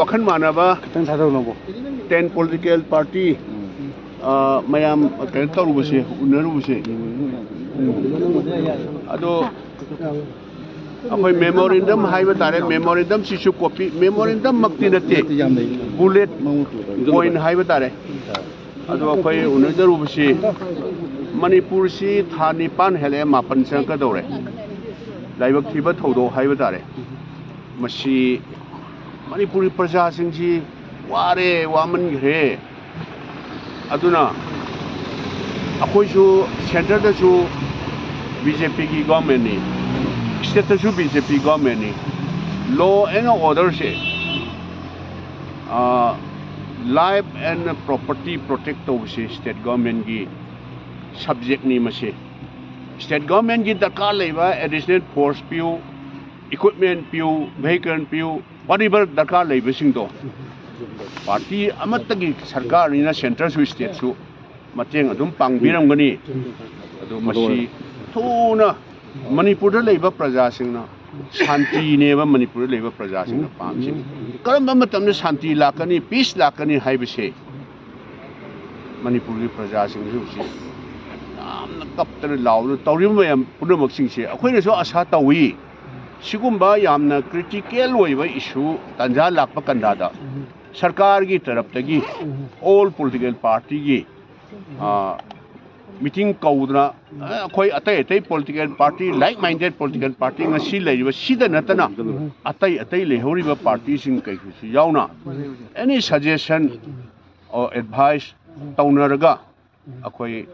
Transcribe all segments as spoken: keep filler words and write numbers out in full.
ꯋꯥꯈꯜ ꯃꯥꯟꯅꯕ ꯈꯤꯇꯪ ꯊꯥꯗꯧ ꯅꯪꯕꯣ꯫ Ten political party, ꯑ, ꯃꯌꯥꯝ ꯀꯩꯅꯣ ꯇꯧꯔꯨꯕꯁꯦ, ꯎꯅꯔꯨꯕꯁꯦ꯫ ꯑꯗꯣ ꯑꯩꯈꯣꯏ memorandum ꯍꯥꯏꯕ ꯇꯥꯔꯦ, memorandum ꯁꯤꯁꯨ copy, memorandum ꯃꯛꯇꯤ ꯅꯠꯇꯦ, bullet point ꯍꯥꯏꯕ ꯇꯥꯔꯦ꯫ ꯑꯗꯣ ꯑꯩꯈꯣꯏ ꯎꯅꯖꯔꯨꯕꯁꯤ, ꯃꯅꯤꯄꯨꯔꯁꯤ ꯊꯥ ꯅꯤꯄꯥꯟ ꯍꯦꯜꯂꯛꯑꯦ, ꯃꯥꯄꯟ ꯆꯪꯉꯛꯀꯗꯧꯔꯦ꯫ ꯂꯥꯏꯕꯛ ꯊꯤꯕ ꯊꯧꯗꯣꯛ ꯍꯥꯏꯕ ꯇꯥꯔꯦ꯫ ꯃꯁꯤ ꯃꯅꯤꯄꯨꯔꯒꯤ ꯄ꯭ꯔꯖꯥꯁꯤꯡꯁꯤ ꯋꯥꯔꯦ, ꯋꯥꯃꯟꯈ꯭ꯔꯦ꯫ ꯑꯗꯨꯅ ꯑꯩꯈꯣꯏꯁꯨ centre ꯗꯁꯨ B J P ꯒꯤ government ꯅꯤ, state ꯇꯁꯨ B J P government ꯅꯤ꯫ Law and order ꯁꯦ, ꯑ, life and property protect ꯇꯧꯕꯁꯤ state government ꯀꯤ subject ꯅꯤ꯫ ꯃꯁꯤ state government ꯀꯤ ꯗꯔꯀꯥꯔ ꯂꯩꯕ additional force ꯄꯤꯌꯨ, equipment ꯄꯤꯌꯨ, vehicle ꯄꯤꯌꯨ, whatever ꯗꯔꯀꯥꯔ ꯂꯩꯕꯁꯤꯡꯗꯣ, party ꯑꯃꯠꯇꯒꯤ ꯁꯔꯀꯥꯔꯅꯤꯅ centre ꯁꯨ state ꯁꯨ ꯃꯇꯦꯡ ꯑꯗꯨꯝ ꯄꯥꯡꯕꯤꯔꯝꯒꯅꯤ꯫ ꯑꯗꯣ ꯃꯁꯤ ꯊꯨꯅ ꯃꯅꯤꯄꯨꯔꯗ ꯂꯩꯕ ꯄ꯭ꯔꯖꯥꯁꯤꯡꯅ, ꯁꯥꯟꯇꯤꯅꯦꯕ ꯃꯅꯤꯄꯨꯔꯗ ꯂꯩꯕ ꯄ꯭ꯔꯖꯥꯁꯤꯡꯅ ꯄꯥꯝꯃꯤꯁꯤ꯫ ꯀꯔꯝꯕ ꯃꯇꯝꯗ ꯁꯥꯟꯇꯤ ꯂꯥꯛꯀꯅꯤ, peace ꯂꯥꯛꯀꯅꯤ ꯍꯥꯏꯕꯁꯦ ꯃꯅꯤꯄꯨꯔꯒꯤ ꯄ꯭ꯔꯖꯥꯁꯤꯡꯁꯨ ꯍꯧꯖꯤꯛ ꯌꯥꯝꯅ ꯀꯞꯇꯅ ꯂꯥꯎꯗꯅ ꯇꯧꯔꯤꯕ ꯃꯌꯥꯝ ꯄꯨꯝꯅꯃꯛꯁꯤꯡꯁꯦ ꯑꯩꯈꯣꯏꯅꯁꯨ ꯑꯁꯥ ꯇꯧꯏ꯫ ꯁꯤꯒꯨꯝꯕ ꯌꯥꯝꯅ critical ꯑꯣꯏꯕ issue ꯇꯥꯟꯖꯥ ꯂꯥꯛꯄ ꯀꯟꯗꯥꯗ ꯁꯔꯀꯥꯔꯒꯤ ꯇꯔꯞꯇꯒꯤ all political party ꯒꯤ, ꯑ, meeting ꯀꯧꯗꯅ, ꯑ, ꯑꯩꯈꯣꯏ ꯑꯇꯩ ꯑꯇꯩ political party, like minded political party ꯉꯁꯤ ꯂꯩꯔꯤꯕ ꯁꯤꯗ ꯅꯠꯇꯅ ꯑꯇꯩ ꯑꯇꯩ ꯂꯩꯍꯧꯔꯤꯕ party ꯁꯤꯡ ꯀꯩꯁꯨ ꯌꯥꯎꯅ any suggestion or advice ꯇꯧꯅꯔꯒ ꯑꯩꯈꯣꯏ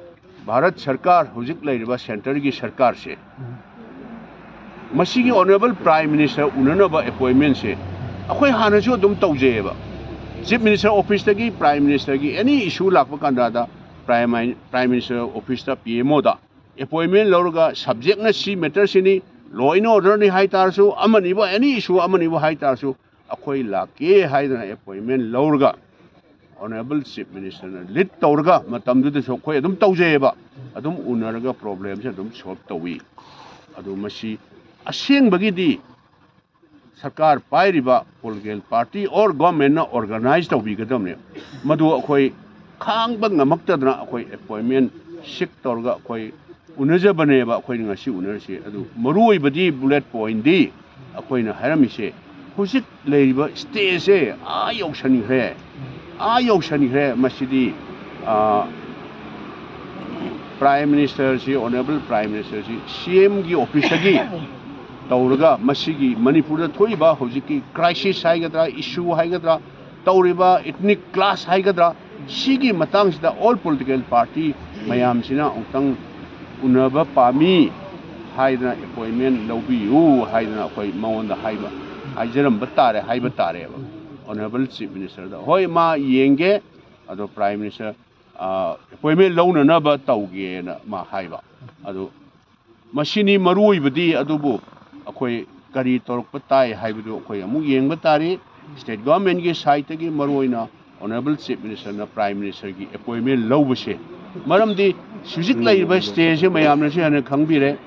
ꯚꯥꯔꯠ ꯁꯔꯀꯥꯔ, ꯍꯧꯖꯤꯛ ꯂꯩꯔꯤꯕ centre ꯒꯤ ꯁꯔꯀꯥꯔꯁꯦ, ꯃꯁꯤꯒꯤ Honourable Prime Minister ꯎꯅꯅꯕ appointment ꯁꯦ ꯑꯩꯈꯣꯏ ꯍꯥꯟꯅꯁꯨ ꯑꯗꯨꯝ ꯇꯧꯖꯩꯌꯦꯕ꯫ Chief Minister office ꯇꯒꯤ Prime Minister ꯒꯤ any issue ꯂꯥꯛꯄ ꯀꯥꯟꯗ Prime, Prime Minister office ꯇ P M O ꯗ appointment ꯂꯧꯔꯒ subject ꯅ ꯁꯤ matter ꯁꯤꯅꯤ, law and order ꯅꯤ ꯍꯥꯏ ꯇꯥꯔꯁꯨ, ꯑꯃꯅꯤꯕꯨ any issue ꯑꯃꯅꯤꯕꯨ ꯍꯥꯏ ꯇꯥꯔꯁꯨ, ꯑꯩꯈꯣꯏ ꯂꯥꯛꯀꯦ ꯍꯥꯏꯗꯅ appointment ꯂꯧꯔꯒ Honourable Chief Minister ꯅ lead ꯇꯧꯔꯒ ꯃꯇꯝꯗꯨꯗꯁꯨ ꯑꯩꯈꯣꯏ ꯑꯗꯨꯝ ꯇꯧꯖꯩꯌꯦꯕ꯫ ꯑꯗꯨꯝ ꯎꯅꯔꯒ problem ꯁꯦ ꯑꯗꯨꯝ solve ꯇꯧꯏ꯫ ꯑꯗꯨ ꯃꯁꯤ ꯑꯁꯦꯡꯕꯒꯤꯗꯤ ꯁꯔꯀꯥꯔ ꯄꯥꯏꯔꯤꯕ political party or government ꯅ organize ꯇꯧꯕꯤꯒꯗꯕꯅꯦ꯫ ꯃꯗꯨ ꯑꯩꯈꯣꯏ ꯈꯥꯡꯕ ꯉꯝꯃꯛꯇꯗꯅ ꯑꯩꯈꯣꯏ appointment seek ꯇꯧꯔꯒ ꯑꯩꯈꯣꯏ ꯎꯅꯖꯕꯅꯦꯕ꯫ ꯑꯩꯈꯣꯏꯅ ꯉꯁꯤ ꯎꯅꯔꯤꯁꯦ꯫ ꯑꯗꯨ ꯃꯔꯨ ꯑꯣꯏꯕꯗꯤ bullet point ꯗꯤ ꯑꯩꯈꯣꯏꯅ ꯍꯥꯏꯔꯝꯃꯤꯁꯦ, ꯍꯧꯖꯤꯛ ꯂꯩꯔꯤꯕ stage ꯁꯦ ꯑꯥ ꯌꯧꯁꯟꯈ꯭ꯔꯦ, ꯑꯥ ꯌꯧꯁꯟꯈ꯭ꯔꯦ꯫ ꯃꯁꯤꯗꯤ, ꯑꯥ, Prime Minister ꯁꯤ, Honourable Prime Minister ꯁꯤ C M ꯒꯤ office ꯇꯒꯤ ꯇꯧꯔꯒ ꯃꯁꯤꯒꯤ ꯃꯅꯤꯄꯨꯔꯗ ꯊꯣꯛꯏꯕ ꯍꯧꯖꯤꯛꯀꯤ crisis ꯍꯥꯏꯒꯗ꯭ꯔꯥ, issue ꯍꯥꯏꯒꯗ꯭ꯔꯥ, ꯇꯧꯔꯤꯕ ethnic clash ꯍꯥꯏꯒꯗ꯭ꯔꯥ, ꯁꯤꯒꯤ ꯃꯇꯥꯡꯁꯤꯗ all political party ꯃꯌꯥꯝꯁꯤꯅ ꯑꯃꯨꯛꯇꯪ ꯎꯅꯕ ꯄꯥꯝꯃꯤ ꯍꯥꯏꯗꯅ appointment ꯂꯧꯕꯤꯌꯨ ꯍꯥꯏꯗꯅ ꯑꯩꯈꯣꯏ ꯃꯉꯣꯟꯗ ꯍꯥꯏꯕ, ꯍꯥꯏꯖꯔꯝꯕ ꯇꯥꯔꯦ, ꯍꯥꯏꯕ ꯇꯥꯔꯦꯕ꯫ Honourable Chief Minister ꯗ꯫ ꯍꯣꯏ, ꯃꯥ ꯌꯦꯡꯒꯦ, ꯑꯗꯣ Prime Minister, ꯑ, appointment ꯂꯧꯅꯅꯕ ꯇꯧꯒꯦꯅ ꯃꯥ ꯍꯥꯏꯕ꯫ ꯑꯗꯨ ꯃꯁꯤꯅꯤ ꯃꯔꯨ ꯑꯣꯏꯕꯗꯤ꯫ ꯑꯗꯨꯕꯨ ꯑꯩꯈꯣꯏ ꯀꯔꯤ ꯇꯧꯔꯛꯄ ꯇꯥꯏ ꯍꯥꯏꯕꯗꯨ ꯑꯩꯈꯣꯏ ꯑꯃꯨꯛ ꯌꯦꯡꯕ ꯇꯥꯔꯤ꯫ State government ꯀꯤ side ꯇꯒꯤ ꯃꯔꯨ ꯑꯣꯏꯅ Honourable Chief Minister ꯅ Prime Minister ꯒꯤ appointment ꯂꯧꯕꯁꯦ, ꯃꯔꯝꯗꯤ ꯍꯧꯖꯤꯛ ꯂꯩꯔꯤꯕ stage ꯁꯦ ꯃꯌꯥꯝꯅꯁꯨ ꯍꯦꯟꯅ ꯈꯪꯕꯤꯔꯦ꯫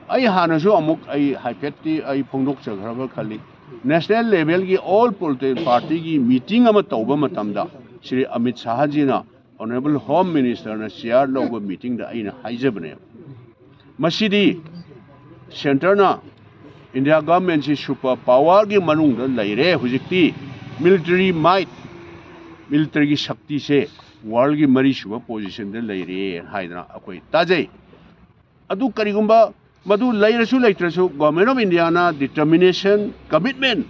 ꯑꯩ ꯍꯥꯟꯅꯁꯨ ꯑꯃꯨꯛ ꯑꯩ ꯍꯥꯏꯐꯦꯠꯇꯤ ꯑꯩ ꯐꯣꯡꯗꯣꯛꯆꯈ꯭ꯔꯕ ꯈꯜꯂꯤ꯫ National level ꯒꯤ all political party ꯒꯤ meeting ꯑꯃ ꯇꯧꯕ ꯃꯇꯝꯗ Shri Amit ꯁꯥꯍꯖꯤꯅ, Honourable Home Minister ꯅ chair ꯂꯧꯕ meeting ꯗ ꯑꯩꯅ ꯍꯥꯏꯖꯕꯅꯦꯕ, ꯃꯁꯤꯗꯤ centre ꯅ India government ꯁꯤ super power ꯒꯤ ꯃꯅꯨꯡꯗ ꯂꯩꯔꯦ꯫ ꯍꯧꯖꯤꯛꯇꯤ military might, military ꯒꯤ ꯁꯛꯇꯤꯁꯦ world ꯒꯤ ꯃꯔꯤꯁꯨꯕ position ꯗ ꯂꯩꯔꯦ ꯍꯥꯏꯗꯅ ꯑꯩꯈꯣꯏ ꯇꯥꯖꯩ꯫ ꯑꯗꯨ ꯀꯔꯤꯒꯨꯝꯕ ꯃꯗꯨ ꯂꯩꯔꯁꯨ ꯂꯩꯇ꯭ꯔꯁꯨ Government of India ꯅ determination, commitment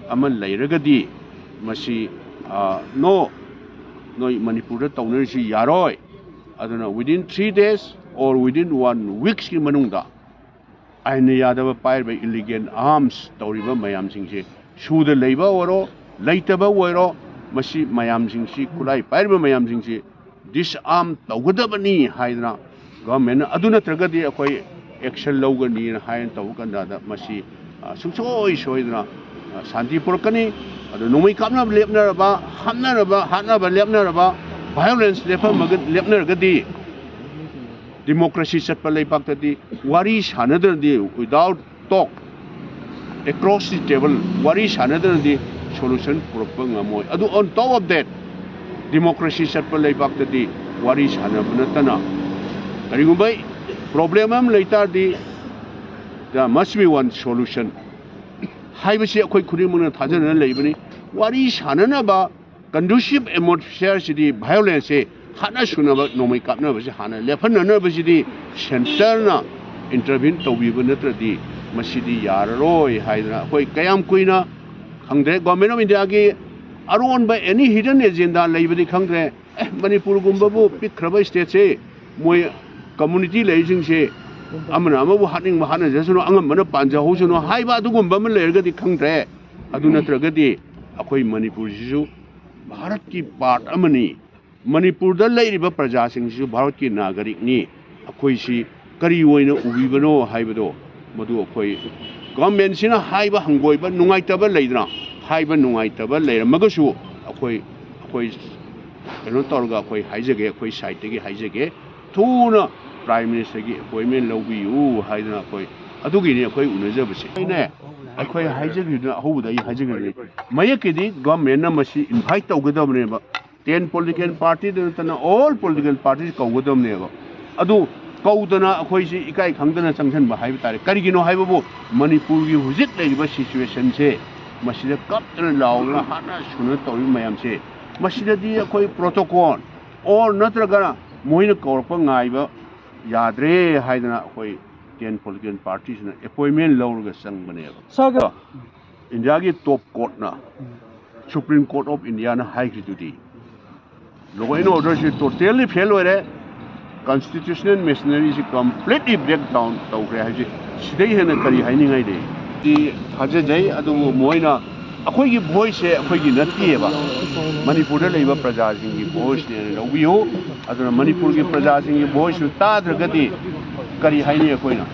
ꯑꯃ ꯂꯩꯔꯒꯗꯤ ꯃꯁꯤ, ꯑ, no, ꯅꯣꯏ ꯃꯅꯤꯄꯨꯔꯗ ꯇꯧꯅꯔꯤꯁꯤ ꯌꯥꯔꯣꯏ꯫ ꯑꯗꯨꯅ within three days or within one weeks ꯀꯤ ꯃꯅꯨꯡꯗ ꯑꯥꯏꯟꯅ ꯌꯥꯗꯕ ꯄꯥꯏꯔꯤꯕ illegal arms ꯇꯧꯔꯤꯕ ꯃꯌꯥꯝꯁꯤꯡꯁꯦ, ꯁꯨꯗ ꯂꯩꯕ ꯑꯣꯏꯔꯣ, ꯂꯩꯇꯕ ꯑꯣꯏꯔꯣ, ꯃꯁꯤ ꯃꯌꯥꯝꯁꯤꯡꯁꯤ, ꯈꯨꯠꯂꯥꯏ ꯄꯥꯏꯔꯤꯕ ꯃꯌꯥꯝꯁꯤꯡꯁꯤ disarm ꯇꯧꯒꯗꯕꯅꯤ ꯍꯥꯏꯗꯅ government ꯅ, ꯑꯗꯨ ꯅꯠꯇ꯭ꯔꯒꯗꯤ ꯑꯩꯈꯣꯏ action ꯂꯧꯒꯅꯤꯅ ꯍꯥꯏꯅ ꯇꯧꯕ ꯀꯥꯟꯗ ꯃꯁꯤ, ꯑ, ꯁꯨꯡꯁꯣꯏ ꯁꯣꯏꯗꯅ, ꯑ, ꯁꯥꯟꯇꯤ ꯄꯨꯔꯛꯀꯅꯤ꯫ ꯑꯗꯨ ꯅꯣꯡꯃꯩ ꯀꯥꯞꯅꯕ ꯂꯦꯞꯅꯔꯕ, ꯍꯥꯠꯅꯔꯕ, ꯍꯥꯠꯅꯕ ꯂꯦꯞꯅꯔꯕ, violence ꯂꯦꯞꯄꯝꯃꯒ, ꯂꯦꯞꯅꯔꯒꯗꯤ democracy ꯆꯠꯄ ꯂꯩꯕꯥꯛꯇꯗꯤ ꯋꯥꯔꯤ ꯁꯥꯟꯅꯗ꯭ꯔꯗꯤ, without talk, across the table ꯋꯥꯔꯤ ꯁꯥꯟꯅꯗꯅꯗꯤ solution ꯄꯨꯔꯛꯄ ꯉꯝꯃꯣꯏ꯫ ꯑꯗꯨ on top of that, democracy ꯆꯠꯄ ꯂꯩꯕꯥꯛꯇꯗꯤ ꯋꯥꯔꯤ ꯁꯥꯟꯅꯕ ꯅꯠꯇꯅ ꯀꯔꯤꯒꯨꯝꯕ problem ꯑꯃ ꯂꯩ ꯇꯥꯔꯗꯤ, there must be one solution ꯍꯥꯏꯕꯁꯤ ꯑꯩꯈꯣꯏ ꯈꯨꯗꯤꯡꯃꯛꯅ ꯊꯥꯖꯅꯅ ꯂꯩꯕꯅꯤ꯫ ꯋꯥꯔꯤ ꯁꯥꯟꯅꯅꯕ conducive atmosphere ꯁꯤꯗꯤ violence ꯁꯦ, ꯍꯥꯠꯅ ꯁꯨꯅꯕ ꯅꯣꯡꯃꯩ ꯀꯥꯞꯅꯕꯁꯤ ꯍꯥꯟꯅ ꯂꯦꯞꯍꯟꯅꯅꯕꯁꯤꯗꯤ centre ꯅ intervene ꯇꯧꯕꯤꯕ ꯅꯠꯇ꯭ꯔꯗꯤ ꯃꯁꯤꯗꯤ ꯌꯥꯔꯔꯣꯏ ꯍꯥꯏꯗꯅ ꯑꯩꯈꯣꯏ ꯀꯌꯥꯝ ꯀꯨꯏꯅ ꯈꯪꯗ꯭ꯔꯦ꯫ Government of India ꯒꯤ ꯑꯔꯣꯟꯕ any hidden agenda ꯂꯩꯕꯗꯤ ꯈꯪꯗ꯭ꯔꯦ꯫ ꯑꯦ, ꯃꯅꯤꯄꯨꯔꯒꯨꯝꯕꯕꯨ ꯄꯤꯛꯈ꯭ꯔꯕ state ꯁꯦ ꯃꯣꯏ community ꯂꯩꯔꯤꯁꯤꯡꯁꯦ ꯑꯃꯅ ꯑꯃꯕꯨ ꯍꯥꯠꯅꯤꯡꯕ ꯍꯥꯠꯅꯖꯁꯅꯨ, ꯑꯉꯝꯕꯅ ꯄꯥꯟꯖꯍꯧꯁꯅꯨ ꯍꯥꯏꯕ ꯑꯗꯨꯒꯨꯝꯕ ꯑꯃ ꯂꯩꯔꯒꯗꯤ ꯈꯪꯗ꯭ꯔꯦ꯫ ꯑꯗꯨ ꯅꯠꯇ꯭ꯔꯒꯗꯤ ꯑꯩꯈꯣꯏ ꯃꯅꯤꯄꯨꯔꯁꯤꯁꯨ ꯚꯥꯔꯠꯀꯤ part ꯑꯃꯅꯤ꯫ ꯃꯅꯤꯄꯨꯔꯗ ꯂꯩꯔꯤꯕ ꯄ꯭ꯔꯖꯥꯁꯤꯡꯁꯤꯁꯨ ꯚꯥꯔꯠꯀꯤ ꯅꯥꯒꯔꯤꯛꯅꯤ꯫ ꯑꯩꯈꯣꯏꯁꯤ ꯀꯔꯤ ꯑꯣꯏꯅ ꯎꯕꯤꯕꯅꯣ ꯍꯥꯏꯕꯗꯣ, ꯃꯗꯨ ꯑꯩꯈꯣꯏ government ꯁꯤꯅ ꯍꯥꯏꯕ ꯍꯪꯒꯣꯏꯕ, ꯅꯨꯡꯉꯥꯏꯇꯕ ꯂꯩꯗꯅ, ꯍꯥꯏꯕ ꯅꯨꯡꯉꯥꯏꯇꯕ ꯂꯩꯔꯝꯃꯒꯁꯨ ꯑꯩꯈꯣꯏ, ꯑꯩꯈꯣꯏ ꯀꯩꯅꯣ ꯇꯧꯔꯒ ꯑꯩꯈꯣꯏ ꯍꯥꯏꯖꯒꯦ, ꯑꯩꯈꯣꯏ side ꯇꯒꯤ ꯍꯥꯏꯖꯒꯦ, ꯊꯨꯅ Prime Minister ꯒꯤ appointment ꯂꯧꯕꯤꯌꯨ ꯍꯥꯏꯗꯅ ꯑꯩꯈꯣꯏ ꯑꯗꯨꯒꯤꯅꯤ ꯑꯩꯈꯣꯏ ꯎꯅꯖꯕꯁꯦ꯫ ꯑꯩꯅꯦ, ꯑꯩꯈꯣꯏ ꯍꯥꯏꯖꯈꯤꯕꯗꯨꯅ, ꯑꯍꯧꯕꯗ ꯑꯩ ꯍꯥꯏꯖꯈꯤꯕꯅꯤ, ꯃꯌꯦꯛꯀꯤꯗꯤ government ꯅ ꯃꯁꯤ invite ꯇꯧꯒꯗꯕꯅꯦꯕ꯫ Ten political party ꯗ ꯅꯠꯇꯅ all political parties ꯀꯧꯒꯗꯕꯅꯦꯕ꯫ ꯑꯗꯨ ꯀꯧꯗꯅ ꯑꯩꯈꯣꯏꯁꯤ ꯏꯀꯥꯏ ꯈꯪꯗꯅ ꯆꯪꯁꯤꯟꯕ ꯍꯥꯏꯕ ꯇꯥꯔꯦ꯫ ꯀꯔꯤꯒꯤꯅꯣ ꯍꯥꯏꯕꯕꯨ ꯃꯅꯤꯄꯨꯔꯒꯤ ꯍꯧꯖꯤꯛ ꯂꯩꯔꯤꯕ situation ꯁꯦ, ꯃꯁꯤꯗ ꯀꯞꯇꯅ ꯂꯥꯎꯗꯅ ꯍꯥꯠꯅ ꯁꯨꯅ ꯇꯧꯔꯤꯕ ꯃꯌꯥꯝꯁꯦ, ꯃꯁꯤꯗꯗꯤ ꯑꯩꯈꯣꯏ protocol or ꯅꯠꯇ꯭ꯔꯒꯅ ꯃꯣꯏꯅ ꯀꯧꯔꯛꯄ ꯉꯥꯏꯕ ꯌꯥꯗ꯭ꯔꯦ ꯍꯥꯏꯗꯅ ꯑꯩꯈꯣꯏ ten political party ꯁꯤꯅ appointment ꯂꯧꯔꯒ ꯆꯪꯕꯅꯦꯕ꯫ ꯁꯥꯔ, India ꯒꯤ top court ꯅ, Supreme Court of India ꯅ ꯍꯥꯏꯈ꯭ꯔꯤꯗꯨꯗꯤ, law and order ꯁꯤ totally fail ꯑꯣꯏꯔꯦ, constitutional machinery ꯁꯤ completely break down ꯇꯧꯈ꯭ꯔꯦ ꯍꯥꯏꯕꯁꯤ ꯁꯤꯗꯩ ꯍꯦꯟꯅ ꯀꯔꯤ ꯍꯥꯏꯅꯤꯡꯉꯥꯏ ꯂꯩ? ꯁꯤ ꯊꯥꯖꯖꯩ, ꯑꯗꯨꯕꯨ ꯃꯣꯏꯅ ꯑꯩꯈꯣꯏꯒꯤ voice ꯁꯦ ꯑꯩꯈꯣꯏꯒꯤ ꯅꯠꯇꯦꯕ, ꯃꯅꯤꯄꯨꯔꯗ ꯂꯩꯕ ꯄ꯭ꯔꯖꯥꯁꯤꯡꯒꯤ voice ꯅꯦꯅ ꯂꯧꯕꯤꯌꯨ꯫ ꯑꯗꯨꯅ ꯃꯅꯤꯄꯨꯔꯒꯤ ꯄ꯭ꯔꯖꯥꯁꯤꯡꯒꯤ voice ꯁꯨ ꯇꯥꯗ꯭ꯔꯒꯗꯤ ꯀꯔꯤ ꯍꯥꯏꯅꯤ ꯑꯩꯈꯣꯏꯅ?